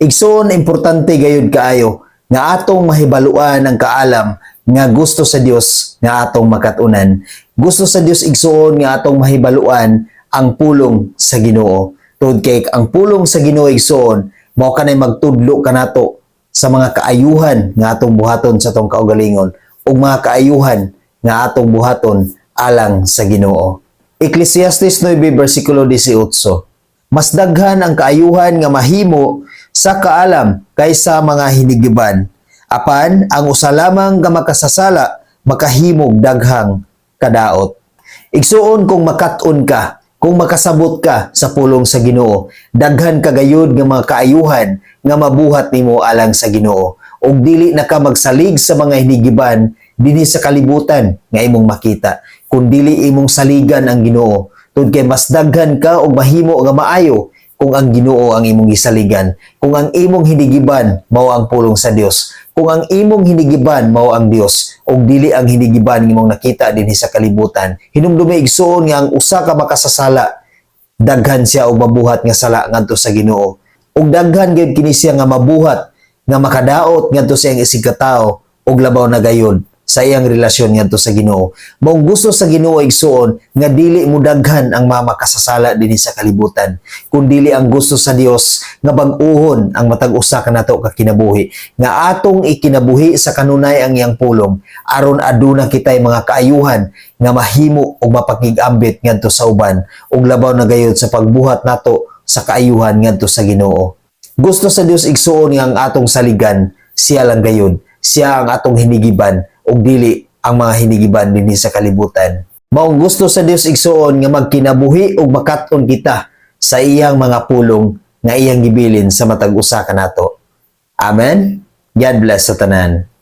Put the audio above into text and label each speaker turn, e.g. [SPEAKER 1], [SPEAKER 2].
[SPEAKER 1] Igsoon, importante gayud kaayo nga atong mahibaluan ang kaalam nga gusto sa Dios nga atong makatunan. Gusto sa Dios, igsoon, nga atong mahibaluan ang pulong sa Ginoo. Tungod kay ang pulong sa Ginoo, igsoon, mao kanay magtudlo kanato sa mga kaayuhan nga atong buhaton sa atong kaugalingon ug mga kaayuhan nga atong buhaton alang sa Ginoo. Ecclesiastes 9 versikulo 18. Mas daghan ang kaayuhan nga mahimo sa kaalam kaysa mga hinigiban. Apan ang usa lamang nga makasasala makahimog daghang kadaot. Igsuon, kung makat-on ka, kung makasabot ka sa pulong sa Ginoo, daghan ka gayud nga mga kaayuhan nga mabuhat nimo alang sa Ginoo. Ug dili na ka magsalig sa mga hinigiban dinhi sa kalibutan nga imong makita, kun dili imong saligan ang Ginoo. Tungod kay mas daghan ka og mahimo nga maayo kung ang Ginoo ang imong gisaligan, kung ang imong hinigiban mao ang pulong sa Dios, kung ang imong hinigiban mao ang Dios ug dili ang hinigiban nga imong nakita dinhi sa kalibutan. Hinumdumi, igsuon, nga ang usa ka makasasala, daghan siya og mabuhat nga sala ngadto sa Ginoo. Ug daghan gyud kini siya nga mabuhat nga makadaot ngadto sa iyang isigkatao ug labaw na gayud sa iyang relasyon ngadto sa Ginoo. Maong gusto sa Ginoo, igsuon, nga dili mo daghan ang mga makasasala dinhi sa kalibutan. Kun dili ang gusto sa Dios nga bag-uhon ang matag usa kanato ka kinabuhi, nga atong ikinabuhi sa kanunay ang iyang pulong aron aduna kitay mga kaayuhan nga mahimo og mapakig-ambit ngadto sa uban ug labaw na gayud sa pagbuhat nato sa kaayuhan ngadto sa Ginoo. Gusto sa Dios, igsuon, nga ang atong saligan siya lang gayud. Siya ang atong hinigiban ug dili ang mga hinigiban dinhi sa kalibutan. Maong gusto sa Dios, igsuon, nga magkinabuhi ug makat-on kita sa iyang mga pulong nga iyang gibilin sa matag usa kanato. Amen. God bless sa tanan.